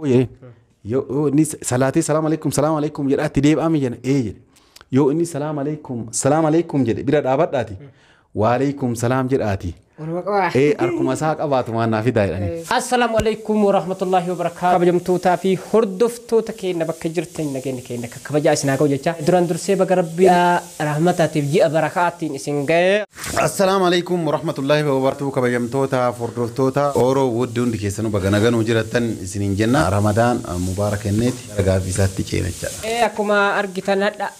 Jedheen yoo inni salaatee salaam alaikum salaam alaikum jedhaatti deebi'ame jedhe ee jedhe yoo inni salaam alaikum salaam alaikum jedhe bira dhaabadhaati waalaikum salaam jedhaati. Ee harkuma isaa qabaatu waan naa fidaa jedhani. Assalaamu alaikum warahmatullahi wabarakaatu. Kabajamtootaa fi hordoftoota keenya bakka jirtan nageenya keenya akka kabajaa isin haa ga'u jecha. Duraan dursee baga rabbii rahmataatiif ji'a barakaatiin isin ga'e. Assalaamu alaikum warahmatullahi wabarakatuh kabajamtoota hordoftoota Oro Wood hundi keessanuu baga naganuu jirattan isiniin jenna. Ramadaan mubaarak kenneeti gara gaaffii isaatti ceena jechaadha. Akkuma argitan hadha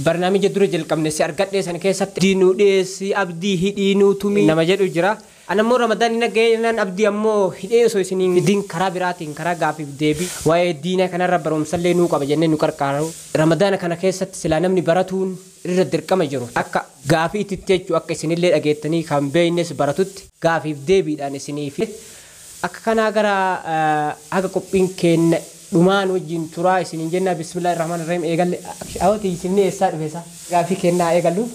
barnaamija dura jalqabne si argadhee san keessatti diinuu dhiyeessi abdii hidhii nuu tumii nama jedhu jira. Ana immoo Ramadaan inni ga'ee abdii ammoo hidhee osoo isiniin diin karaa biraatiin karaa gaafiif deebii waa'ee diina kanarra barumsallee nuu qaba jennee nu qarqaaru. Ramadaana kana keessatti silaa namni baratuun irra dirqama jiru akka gaafii itti jechuu akka isinillee dhageettanii kan beeknes baratutti gaafiif deebiidhaan isiniif akka kanaa gara haga qophiin keenya dhumaan wajjin turaa isiniin jenna. Bismillaahi rahmaan rahiim eegalle awwaati isinni eessaa dhufe isaa gaafii kennaa eegallu.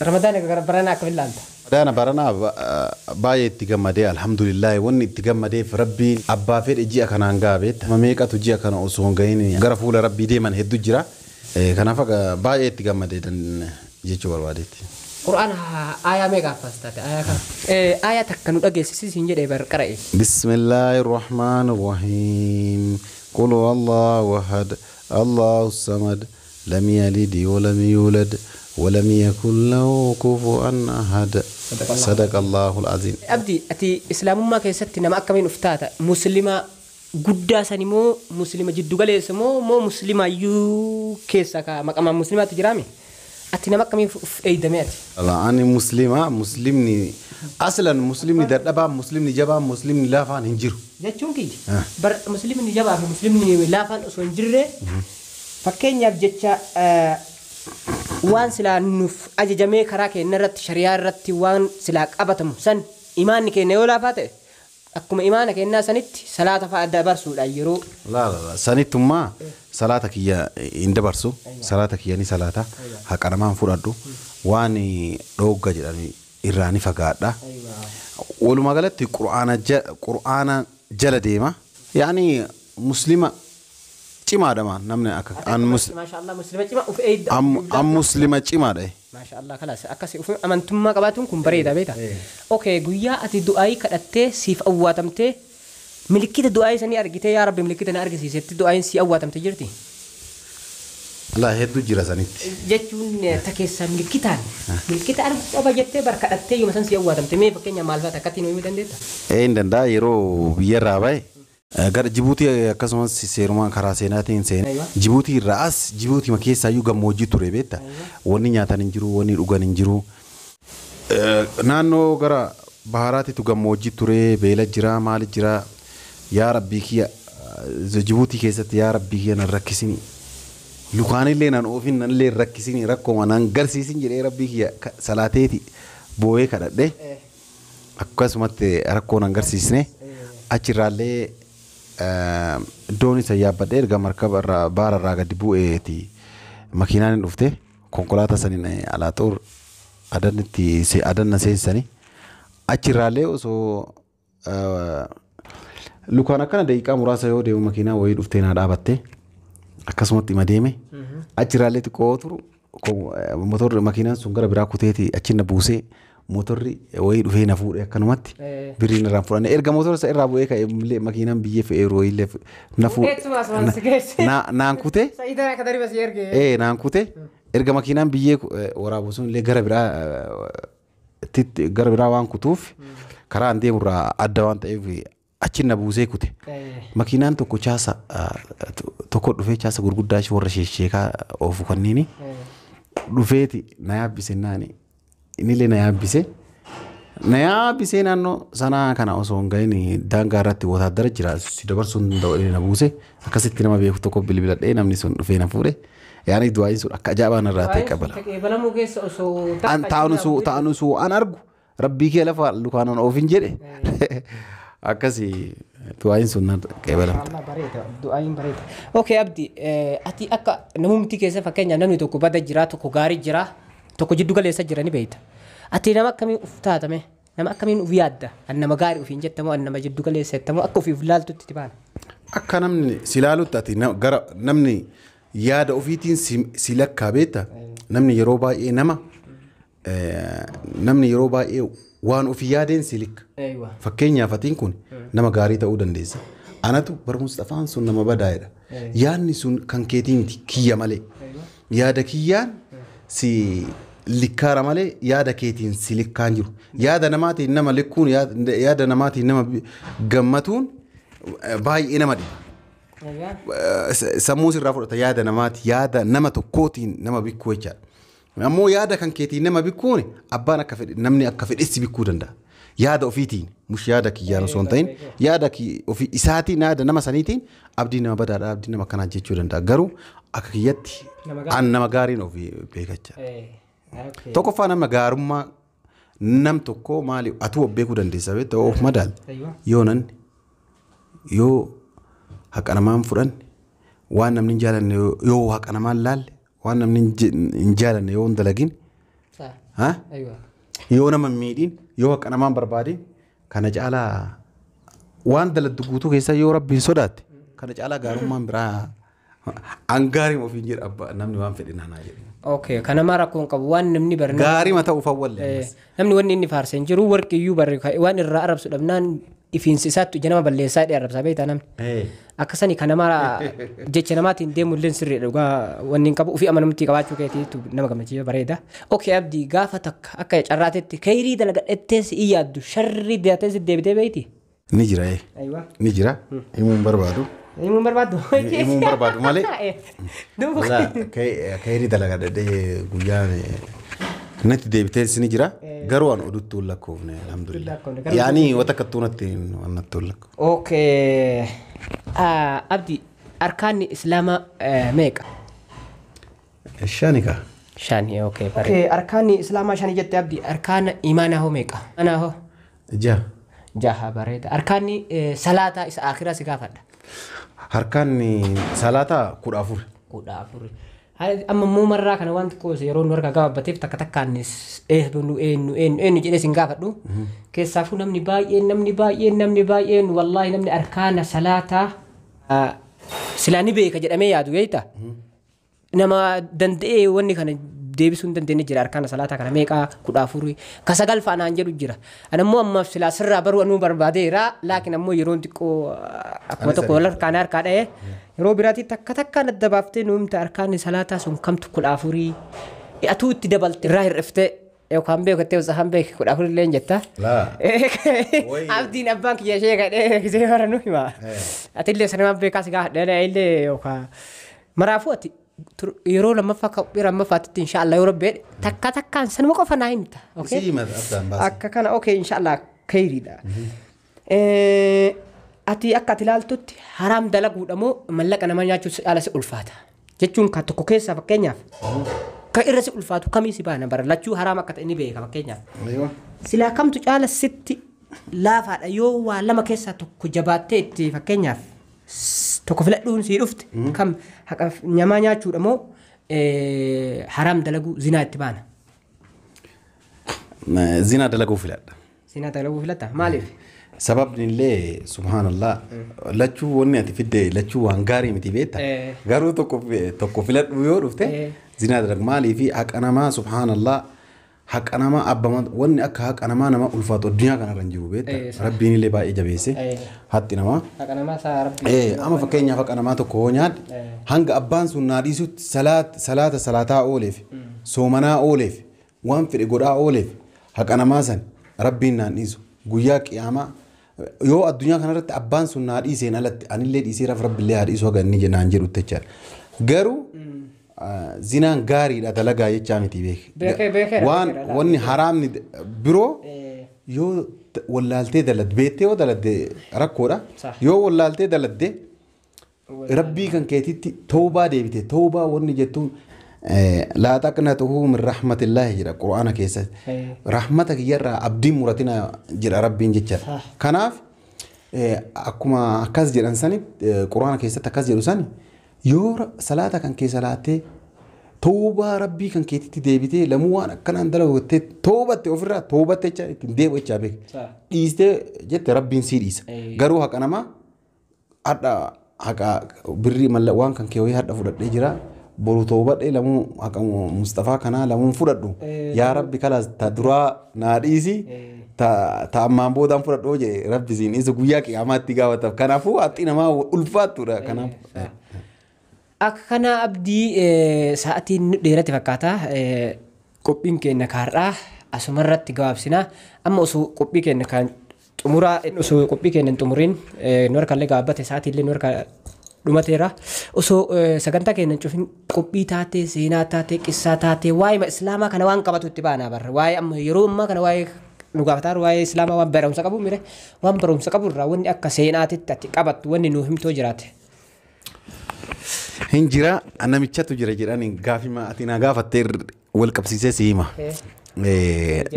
Ramadaana gara baranaa akka ilaalta. Ramadaana baranaa baay'ee itti gammadee alhamdulillah wanni itti gammadeef rabbiin abbaa fedhe ji'a kanaan ga'a beekta. Meeqatu ji'a kana osoo hin gahin gara fuula rabbii deeman hedduu jira. Kanaaf baay'ee itti gammadee jechuu barbaadeetti. Qur'aan aayaa meeqa affaas taate aayaa kana? Aayaa takka nu dhageessisi siin jedhee bar qara'e. Bismillaahi rahmaan rahiim. Qul huwallahu ahad. Allahu samad. Lam yalid wa lam yulad. Wa lam yakun lahu kufuwan ahad. Sadaqallahu al-aziim. Abdi ati islaamummaa keessatti nama akkamiin uftaata? Muslima guddaa sani moo muslima jiddu galeessa moo moo muslima iyyuu keessa ka maqamaan muslimaatti jiraame? Ati nama akkamiin uf eeydame ati? Ani muslima, muslimni aslan muslimni dadhabaa, muslimni jabaa, muslimni laafaan hin jiru. Jechuun kiyya bar muslimni jabaa fi muslimni laafaan osoo hin jirre fakkeenyaaf jecha waan silaa nuuf ajajamee karaa keenya irratti shari'aa irratti waan silaa qabatamu san imaanni keenya yoo laafaa ta'e akkuma imaana keenyaa sanitti salaata fa'a dabarsuudhaan yeroo. Laa laa sanittummaa salaata kiyya hin dabarsu salaata kiyya ni salaata haqa namaan fudhadhu waan dhoogga jedhani irraa ni fagaadha. Walumaa galatti qur'aana jala deema yaani muslima cimaadha maan namni akka an Maashaallah muslima cimaa uf eeyda. An muslima cimaadha. Maashaallah kalaas akkasi uf amantummaa qabaatuun kun bareeda beekta. Okay guyyaa ati du'aayii kadhattee siif awwaatamtee milikkita du'aayii sanii argitee yaa rabbi milikkita na argisiisetti du'aayiin si awwaatamte jirti. Laa hedduu jira sanitti. Jechuun ta keessaa milikkitaan milikkita arguu qaba jettee bar kadhattee yooma san si awwaatamte mee fakkeenya maal fa'a takkatti nu himuu dandeetta? Ee hin danda'a yeroo biyyarraa bahe gara Jibuutii akkasumas seerumaan karaa seenaatiin seene Jibuutii irraa as Jibuutii keessaayyuu gammoojjii ture beekta. Wanni nyaatan hin jiru, wanni dhugan hin jiru. Naannoo gara baharaatitu gammoojjii ture, beela jira, maali jira. Yaa rabbii kiyya Jibuutii keessatti yaa rabbii kiyya nan rakkisini. Lukaanillee nan oofin nanillee rakkisini rakkoo nan garsiisin jedhee rabbii kiyya salaateeti boo'ee kadhadhe. Akkasumatti rakkoo nan garsiisne achirraallee iddoon isa yaabbadhee erga markaba irraa baara irraa gadi bu'eeti makiinaan hin dhufte konkolaataa saniin alaa xuur adanitti adanna seensisanii achirraallee osoo lukaan akkana daqiiqaa muraasa yoo deemu makiinaa wayii dhuftee naa dhaabatte akkasumatti ima deeme achirraallee xiqqoo turu motorri makiinaan sun gara biraa kuteeti achi na buusee motorri wayii dhufee na fuudhe akkanumatti birriin irraa fudhanne erga motora isa irraa bu'ee ka'e illee makiinaan biyyee fe'ee yeroo illee na fuudhe naan kute naan kute erga makiinaan biyyee waraabu sun illee gara biraa gara biraa waan kutuuf karaa an deemu irraa adda waan ta'eef achi na buusee kute. Makiinaan tokko chaasa tokko dhufee chaasa gurguddaa ishee warra sheekaa oofu kanniini dhufeeti na yaabbise naani. Innillee na yaabbise. Na yaabbisee naannoo sanaa kana osoo hin gahin daangaa irratti wotaaddara jira si dabarsuu hin danda'u na buuse akkasitti nama beeku tokko bilbiladhee namni sun dhufee na fuudhe. Yaani du'aayin sun akka ajaa'ibaa narraa ta'e qabala. Qeebalamuu keessa osoo An taa'an osoo an argu rabbii kee lafa lukaanan oofin jedhe akkasi du'aayin sun na qeebalamte. Bareeda du'aayin bareeda. Okay Abdi ati akka namumti keessa fakkeenyaaf namni tokko bada jira tokko gaarii jira tokko jiddu galeessa jira ni beekta. Ati nama akkamii uf taatame? Nama akkamiin uf yaadda? An nama gaarii ofiin jettamoo an nama jiddu galeessa jettamoo akka ofiif laaltutti itti baana? Akka namni si laalutti ati gara namni yaada ofiitiin si lakkaa beekta. Namni yeroo baay'ee nama namni yeroo baay'ee waan ofii yaadeen si likka. Fakkeenyaaf atiin kun nama gaarii ta'uu dandeessa. Anatu bar Mustafaan sun nama badaa'edha. Yaadni sun kan keetii miti kiyya malee. Yaada kiyyaan si likkaara malee yaada keetiin si likkaan jiru. Yaada namaatiin nama likkuun yaada namaatiin nama gammatuun baay'ee nama dhiba. Sammuu sirraa fudhata yaada namaati yaada nama tokkootiin nama bikkuu jechaadha. Ammoo yaada kan keetiin nama bikkuun abbaan akka fedhe namni akka fedhessi bikkuu danda'a. Yaada ofiitiin mush yaada kiyyaan osoo hin ta'in yaada ofii isaatiin yaada nama saniitiin abdii nama badaadha abdii nama akkanaa jechuu danda'a. Garuu akka kiyyatti an nama gaariin ofii beekacha. Tokkoffaa nama gaarummaa nam tokkoo maali atuu of beekuu dandeessa beektaa of madaalte. Yoo namni yoo haqa namaan fudhanne waan namni hin jaalanne yoo haqa namaan laalle waan namni hin jaalanne yoo hin dalagin yoo nama hin miidhin yoo haqa namaan barbaadin kana caalaa waan daladdu guutuu keessa yoo rabbiin sodaatte kana caalaa gaarummaan biraa an gaarii ofiin jedha abbaa namni waan fedhe naanaa jedhe. Okay, kanama rakkoon qabu waan namni barnaa. Gaarii ma ta'uuf awwallee. Namni wanni inni faarsee hin jiru warqiyyuu barri waan irraa arrabsu dhabnaan ifiinsi isaatti ija nama balleessaa jedhee arrabsaa beektaa namni. Akkasani kanama jecha namaatiin deemu illee sirriidha dhugaa wanni hin qabu ofii amanamtii qabaachuu keetiitu nama gammachiisa bareeda. Okay Abdii gaafa takka akka carraatetti kayrii dalagadhettee si yaaddu sharrii deetee si deebitee beeyti. Ni jira. Ni jira. Himuu hin barbaadu. Himuu hin barbaadu. Himuu hin barbaadu malee. Kayrii dalagadhee guyyaan natti deebitee ni jira. Garuu an oduutti hin lakkoofne alhamdulillah. Yaani wanta akkattuu natti natti hin lakkoofne. Okay. Abdi arkaanni islaamaa meeqa? Shani kaa. Shani okay. Okay arkaanni islaamaa shani jette Abdi arkaana imaanaa hoo meeqa? Imaanaa hoo? Jaha. Jaha bareeda. Arkaanni salaataa isa akhiraa si gaafadha. Harkaanni salaataa 14. 14. Amma immoo marraa kana waan xiqqoo yeroo nu harkaa gabaabbateef takka takkaan eenyu eenyu eenyu jedhee sin gaafadhu. Keessaafuu namni baay'een namni baay'een namni baay'een wallaahi namni arkaana salaataa silaa ni beeka jedhamee yaadu beektaa? Nama danda'ee wanni kana deebisuu hin dandeenye jira arkaana salaataa kana meeqaa 14 ka 9 fa'a naan jedhu jira. Ani immoo ammaaf silaa sirraa baruu anuu barbaadeera laakiin ammoo yeroon xiqqoo akkuma tokko wal harkaan harkaa dha'ee yeroo biraatti takka takkaan adda baaftee nu himta arkaanni salaataa sun kamtu 14 atuu itti dabalte irraa hir'iftee yookaan beekattee osoo beek 14 illee jetta. Abdiin abbaan kiyya ishee kadhee gisee bara nu hima. Atillee sanumaan beekaa si gaafadha illee yookaan maraafuu ati yeroo lammaffaa qophii lammaffaatti inshaallah yoo rabbi takka takkaan sanuma qofa naa himta. Akka kana okay inshaallah khayriidha. Ati akka ati ilaaltutti haraam dalaguudha moo mallaqa nama nyaachuu caala si ulfaata? Jechuun ka tokko keessaa fakkeenyaaf ka irra si ulfaatu kamii si baana bara lachuu haraam akka ta'e ni beeka fakkeenyaaf. Silaa kamtu caala sitti laafaadha yoo waa lama keessaa tokko jabaattee itti fakkeenyaaf tokko filadhuun sii dhufte kam haqa nyamaa nyaachuudha moo haraam dalaguu zinaa itti baana? Zinaa dalaguu filadha. Zinaa dalaguu filatta maaliif? Sababni illee subhaanallah lachuu wanni ati fidde lachuu waan gaarii miti beekta. Garuu tokko filadhu yoo dhufte zinaa dalagu maaliifi haqa namaa subhaanallah haqa namaa abbama wanni akka haqa namaa nama ulfaatu addunyaa kanarra hin jiru beekta. Rabbiin illee baay'ee jabeesse haqi namaa. Haqa namaa isaa rabbi. Amma fakkeenyaaf haqa namaa tokko yoo nyaadhe hanga abbaan sun naa dhiisutti salaata salaataa ooleef soomanaa ooleef waan fedhe godhaa ooleef haqa namaa san rabbiin naan dhiisu guyyaa qiyaamaa yoo addunyaa kanarratti abbaan sun naa dhiiseen alatti anillee dhiiseeraaf rabbillee haa dhiisu haga inni naan jedhutti jechaadha. Garuu zinaan gaariidha dalagaa jechaa miti beek. Waan wanni haraamni biroo yoo wallaaltee daladde beektee yoo daladde rakkoodha. Yoo wallaaltee daladde rabbii kan keetitti tawbaa deebite tawbaa wanni jettuun laa taqnatuhu min rahmatillaahi jedha qur'aana keessatti. Rahmata kiyyarraa abdiin muratina jedha rabbiin jechaadha. Kanaaf akkuma akkas jedhan sani qur'aana keessatti akkas jedhu sani yoo salaata kan kee salaattee Toobaa rabbii kan keetitti deebitee lamuu waan akkanaan dalagu toobatte ofirraa toobatte jecha ittiin deebi'u jechaa beeka. Dhiistee jette rabbiin sii dhiisa. Garuu haqa namaa hadha haqa birrii malla waan kan kee wayii hadha fudhadhee jira. Boru toobadhee lamuu haqa Mustafaa kanaa lamuun fudhadhu. Yaa rabbi kalaas ta duraa naa dhiisi. Ta ammaan boodaan fudhadhoo jedhe rabbi siin isa guyyaa qiyaamaatti gaafataaf. Kanaafuu haxxi namaa ulfaattuudha. Kanaaf. Akka kana abdii sa'aatiin nu dheerate fakkaata. Qophiin keenya kaarraa asumarratti gabaabsina. Amma osoo qophii keenya kan xumuraa osoo qophii keenya hin xumuriin nu harkallee gabaabbate sa'aatiillee nu harka dhumateera. Osoo sagantaa keenya hin cufin qophii taatee seenaa taatee qissaa taatee waa'ee islaamaa kana waan qabatu itti baanaa barra. Waa'ee amma yeroo ammaa kana waa'ee nu gaafataa waa'ee islaamaa waan barumsa qabu mire waan barumsa qabu irraa wanni akka seenaatitti ati qabattu wanni nu himtoo jiraate. Hin jira namichatu jira jedhanii gaafima ati na gaafattee wal qabsiisee si hima.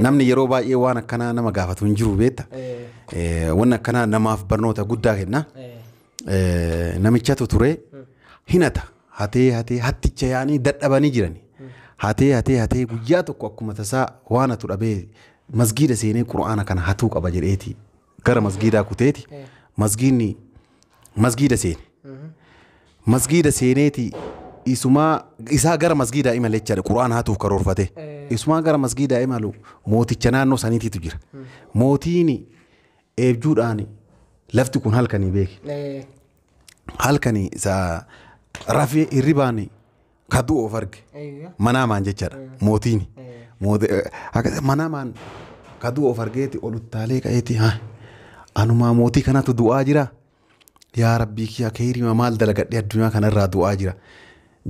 Namni yeroo baay'ee waan akkanaa nama gaafatu hin jiru beekta. Wanni akkanaa namaaf barnoota guddaa kenna. Namichatu ture hinata hatee hatee hatticha yaanii dadhabanii jirani. Hatee hatee hatee guyyaa tokko akkuma tasaa waan hatu dhabee masgiida seenee qura'aana kana hatuu qaba jedheeti gara masgiidaa kuteeti masgiidni masgiida seene. Masgiida seeneeti isumaa isaa gara masgiidaa imale jechaadha qura'aana hatuuf karoorfate. Isumaa gara masgiidaa imalu mooticha naannoo saniitiitu jira. Mootiin eebjuudhaan lafti kun halkanii beeki. Halkanii isa rafee hirribaan kaduu of arge. Manaamaan jechaadha mootiin. Manaamaan kaduu of argeeti ol uttaalee ka'eeti anumaa mootii kanatu du'aa jira. Yaa rabbii kiyya keerima maal dalagadhee addunyaa kanarraa du'aa jira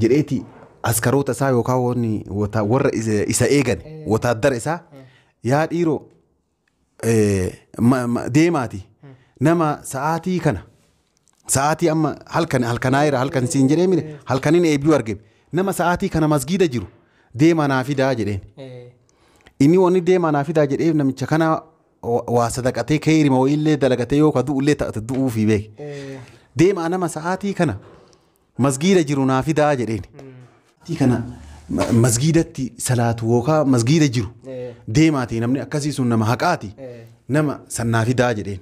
jedheeti askaroota isaa yookaan warra isa eegan wotaaddara isaa yaa dhiiroo deemaati nama sa'aatii kana sa'aatii amma halkan halkanaayira halkan siin jedhee mire halkaniin eebbiyuu arge nama sa'aatii kana masgiida jiru deemaa naa fidaa jedheen. Inni wanni deemaa naa fidaa jedhee namicha kana waa sadaqatee keerima wayiillee dalagatee yoo ka du'ullee ta'ate du'uufii beeke. Deemaa nama sa'aatii kana masgiida jiru naa fidaa jedheen. Sa'aatii kana masgiidatti salaatu yookaan masgiida jiru deemaati namni akkasii sun nama haqaati nama sannaa fidaa jedheen.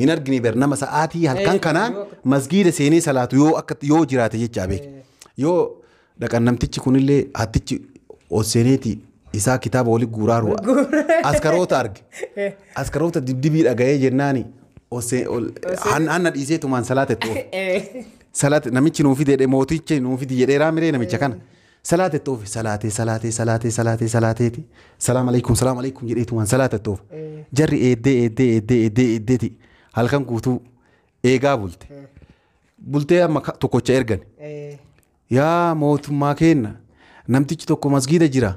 Hin argine bar nama sa'aatii halkan kanaan masgiida seenee salaatu yoo akka yoo jiraate jechaa beeke. Yoo dhaqan namtichi kunillee hattichi ol seeneeti isaa kitaaba wali guuraaru askaroota arge. Askaroota dibdibii dhaga'ee jennaani hanna dhiisee tumaan salaata itti oofe. Salaate namichi nuu fide mootichi nuu fide jedhee raamiree namicha kana. Salaata itti oofe salaatee salaatee salaatee salaateeti salaam alaikum salaam alaikum jedhee tumaan salaata itti oofe. Jarri eeddee eeddee eeddee eeddee eeddeeti halkan guutuu eegaa bulte. Bultee amma tokkocha ergan. Yaa mootummaa kenna namtichi tokko masgiida jira.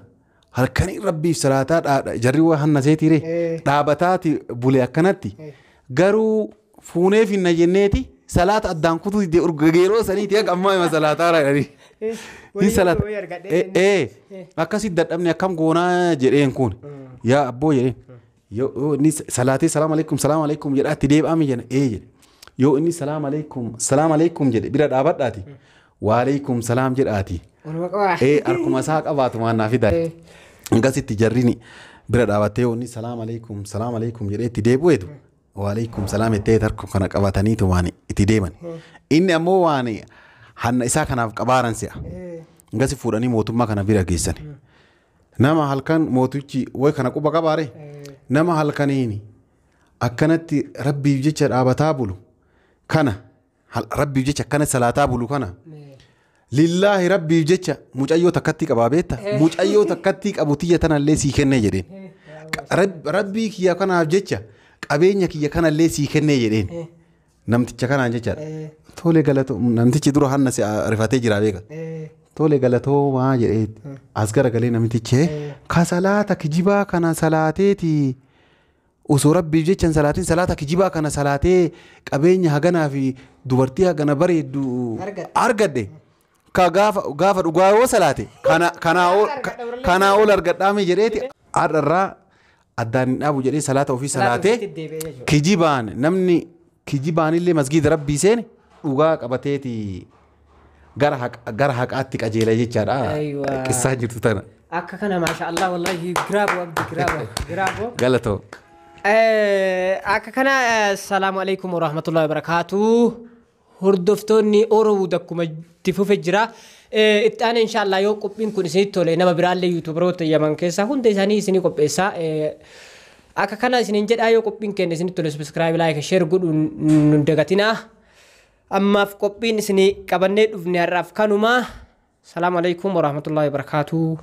Halkanii rabbiif salaataa jarri waa hanna seetiire dhaabataati bule akkanatti garuu fuunee finna jenneeti salaata addaan kutuu yeroo saniiti akka ammaa hima salaataa raadhanii. Hin salaata. Akkasitti dadhabne akkam goonaa jedheen kun yaa abboo jedheen yoo inni salaatee salaam alaikum salaam alaikum jedhaatti deebi'ame jedha ee jedhe yoo inni salaam alaikum salaam alaikum jedhe bira dhaabadhaati waalaikum salaam jedhaati. Harkuma isaa qabaatu waan naa fidaa. Akkasitti jarrini bira dhaabattee inni salaam alaikum salaam alaikum jedhee itti deebi'eetu waalaikum salaam jettee harka kana qabataniitu waan itti deeman. Inni ammoo waan hanna isaa kanaaf qabaaran si'a. Akkasi fuudhanii mootummaa kana bira geessan. Nama halkan mootichi wayi kana quba qabaare nama halkaniin akkanatti rabbiif jecha dhaabataa bulu kana rabbiif jecha akkana salaataa bulu kana. Lillaahi rabbiif jecha mucayyoo takkatti qabaa beekta mucayyoo takkatti qabu tiyya tanallee sii kennee jedheen. Rabbii kiyya kanaaf jecha qabeenya kiyya kanallee sii kennee jedheen. Namticha kanaan jechaadha. Tole galatoo namtichi dura hanna si rifatee jira beeka. Tole galatoomaa jedhee as garagalee namtichi ka salaata kijibaa kana salaateeti. Osoo rabbiif jecha salaatiin salaata kijibaa kana salaatee qabeenya haganaa fi dubartii hagana bareeddu argadhe. Ka gaafa dhugaa yoo salaate kanaa ol argadhaame jedheeti har'arraa addaan hin dhaabu jedhee salaata ofii salaatee kijibaan namni kijibaanillee masgiida rabbii seene dhugaa qabateeti Gara haqaatti qajeela jechaadha. Aywa. Qissaa jirtu tana. Akka kana, maasha Allah, wallahi bravo Abdi, bravo, bravo. Galatoo. Akka kana, salaamu alaikum warahmatullahi wabarakaatu. Hordoftoonni Oromoo akkuma itti fufe jira. Itti aanee inshallah yoo qophiin kun isinitti tole, nama biraallee YouTuberoota Yaman keessaa hunda isaanii isinii qopheessaa. Akka kana isiniin jedhaa, yoo qophiin keenya isinitti tole subscribe, like, share godhuun nun dagatinaa. Ammaaf qophiin isinii qabannee dhufne har'aaf kanuma. Salaamu alaikum warahmatullahi wabarakaatu.